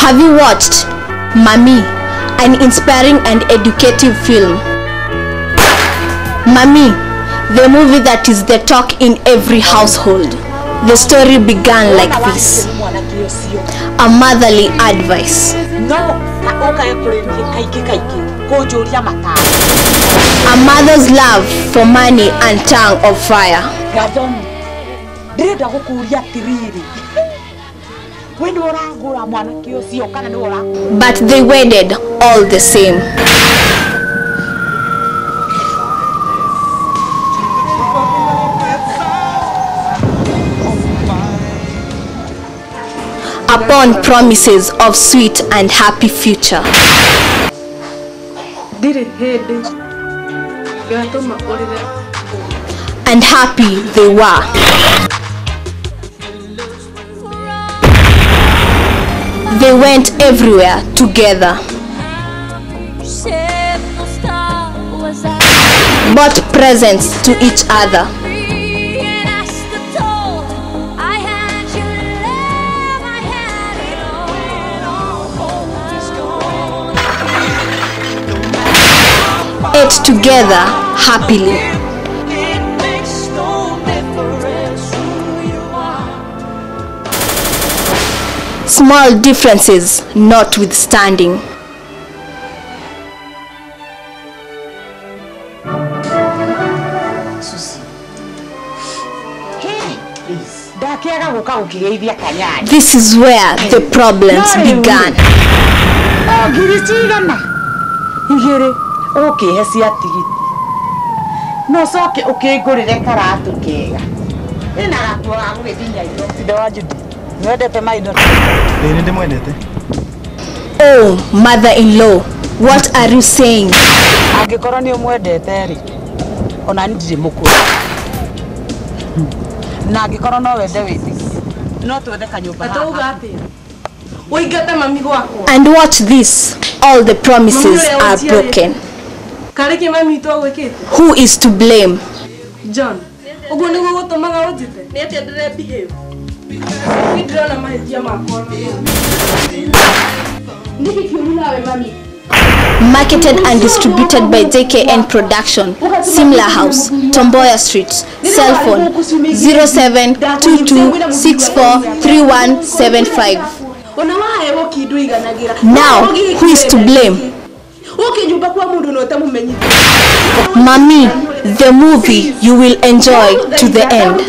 Have you watched Mami, an inspiring and educative film? Mami, the movie that is the talk in every household. The story began like this. A motherly advice. A mother's love for money and tongue of fire. But they wedded all the same. Upon promises of sweet and happy future. And happy they were. They went everywhere together. Bought presents to each other. Ate together happily. Small differences notwithstanding. This is where the problems began. Oh, mother-in-law, what are you saying? And watch this, all the promises are broken. Who is to blame? John. Marketed and distributed by JKN Production, Simla House, Tomboya Street, cell phone 0722643175. Now, who is to blame? Mami, the movie you will enjoy to the end.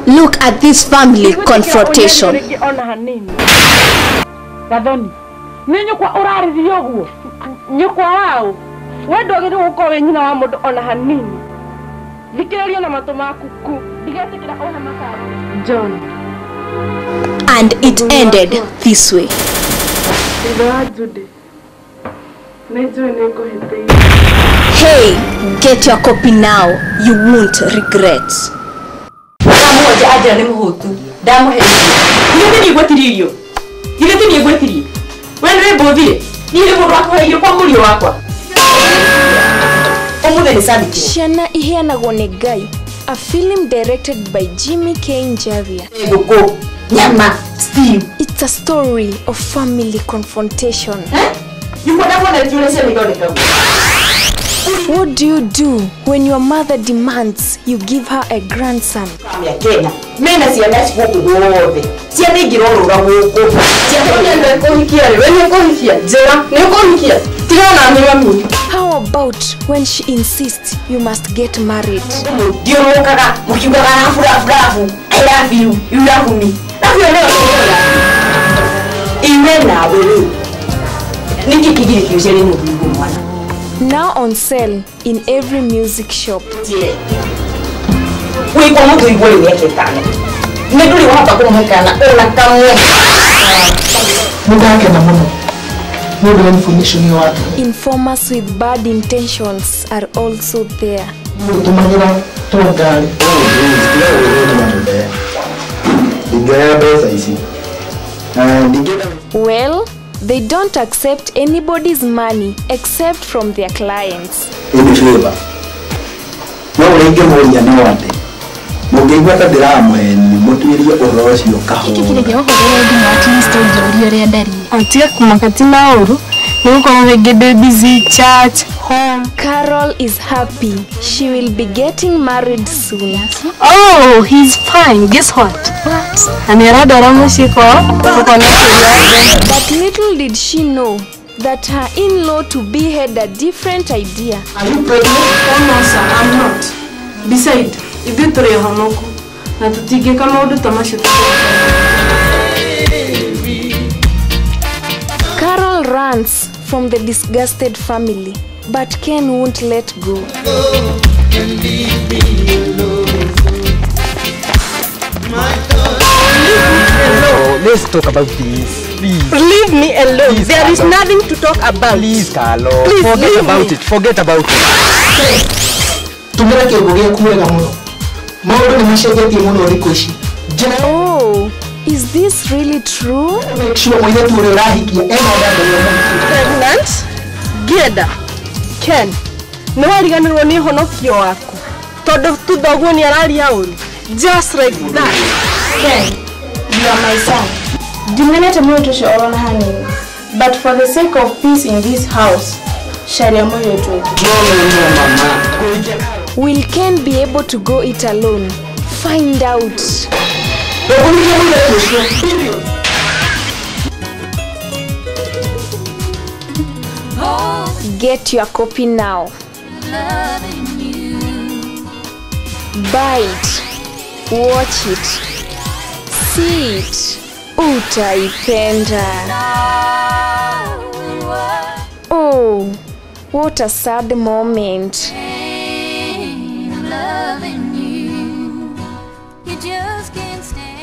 Look at this family confrontation. John. And it ended this way. Hey, get your copy now. You won't regret. Ciana iheanagwo nĩ Ngai, a film directed by Jimmy K. Njaria. It's a story of family confrontation. What do you do when your mother demands you give her a grandson? How about when she insists you must get married? Now on sale in every music shop. Informers with bad intentions are also there. Well, they don't accept anybody's money except from their clients. No ũrĩa ingĩmũria no atĩ mũngĩigua ta ndĩramũhenia mũtuĩrie ũhoro ũcio kahora. Gĩkĩ kĩrĩ gĩa ũhũthĩre thimũ at least ũnjũrie ũrĩa ndariĩ. Tiga kũmaka ti maũru nĩgũkorwo rĩngĩ ndĩ busy church home. Carol is happy. She will be getting married soon. Oh, he's fine. Guess what? What? Na nĩarandwara mũciĩ kwao tũkona kĩrĩa. But little did she know that her in-law to be had a different idea. Are you pregnant? Oh no sir, I'm not. Beside, ithuĩ tũrĩ ahonoku na tũtingĩka maũndũ ta macio. Carol runs from the disgusted family, but Ken won't let go. Oh, let's talk about this. Please. Leave me alone. Please, There is Carol. nothing to talk about. Please, Carol. Please, Forget leave about me. it. Forget about it. Tumĩra kĩongo gĩaku wega mũno. Maũndũ nĩ macenjetie mũno thikũ ici. Oh, is this really true? Make sure mũirĩtu ũrĩa ũrahikia ena nda mbere ya mũhiki. Pregnant? Ngĩenda. Ken, nĩ wariganĩrwo nĩ ũhonokio waku tondũ tu thoguo nĩ araria ũru. Just like that. Ken, you are my son. Ndimenete mũirĩtu ũcio orona hanini. But for the sake of peace in this house, caria mũirĩtu ũngĩ. No, no, no, mama. Will Ken be able to go it alone? Find out. Ndũkũhikia mũirĩtu ũcio. Period. Get your copy now. Buy it. Watch it. See it. Utaipenda. Oh, what a sad moment.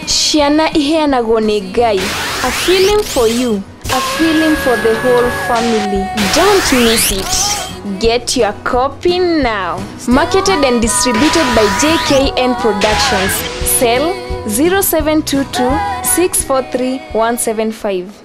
Ciana iheanagwo nĩ Ngai. A feeling for you, a feeling for the whole family. Don't miss it. Get your copy now. Marketed and distributed by JKN Productions. Cell 0722 643 175.